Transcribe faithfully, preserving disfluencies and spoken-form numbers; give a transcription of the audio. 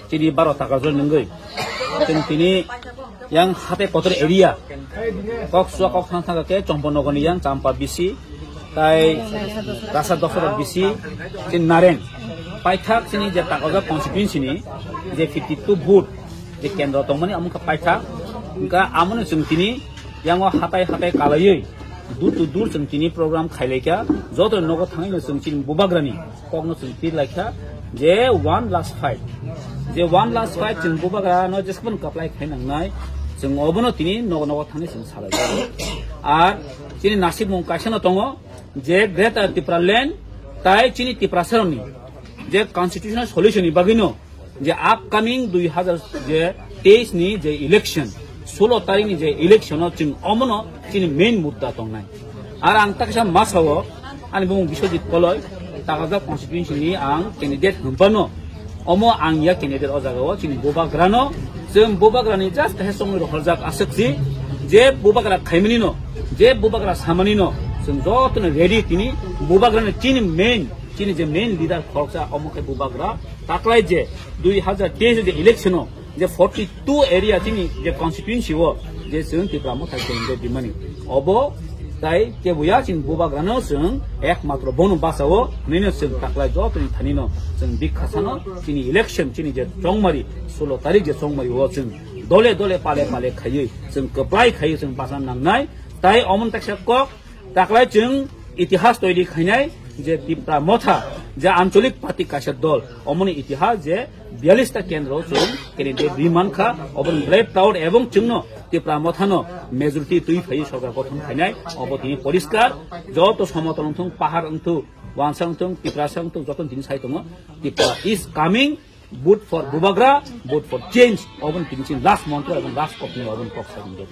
Chini baro taka jol nungwi. Chwng tini yang hatai kotor area. Kok sua kok thang thang ke Chompo nogoni yang Champa B C, tai Rasa Dosora B C, chini Nareng. Paithak chini je Takarjak constituency ni je fifty two booth je kendro tongmani amung ka paithak. Engka amoni chwng tini yango hatai hatai kalaiwi dur to dur chwng tini program khailaikha. Joto nogo thangwi no chwng chini bubagrani kokno chwng tir laikha je one last fight. Je one last fight chwng bubagra no jesbon kaplai khai nangnai, chwng obono tini nogo nogo thangwi chwng salai. Ar chini nasikmung kaisa no tongo je Greater Tipraland tai chini Tiprasaroni je constitutional solution ni bagwi no je upcoming dui hazar je teis ni je election, solo tarik ni je election o chwng omono chini main mudda tongnai. Ar ang taksa masao ani bumung Biswajit Koloi, Takarjak constituency ni ang candidate hwnphano, omo ang ya candidate o jaga o chini bubagrano, chwng bubagrani just he songwi rohorjak aswk si, je bubagra khaimani no, je bubagra samani no, chwng jotono ready tini bubagrani chini main, chini je main leader khoroksa omo khe bubagra, taklai je dui hazar teis je election o je forty two area chini je constituency o je chwng Tipra Motha candidate dimani. Obo tai kebuya chini bubagrano chwng ekmatro bono basao nino chwng taklai jotoni thanino chwng bikha sano chini election chini je chongmari solo tarik je chongmari o chwng dole dole pale pale khaiwi chwng kwplai khaiwi chwng basa nangnai. Tai omon taksa kok taklai chwng itihas toiri khainai je Tipra Motha je ancholik party kaisa dol omoni itihas je biyallis ta kendro chwng candidate ri mankha, oboni belai proud ebong chwngno Tipra Mothano majority twi phaiwi sorkar gothon khainai, obo tini poriskar. Joto somoton wngthung, pahar wngthung, wansa wngthung, Tiprasa wngthung, joto tini sai tongo, Tipra is coming, vote for Bubagra, vote for change, oboni tini chini last montro ebong last kokni oboni kok sai tongo.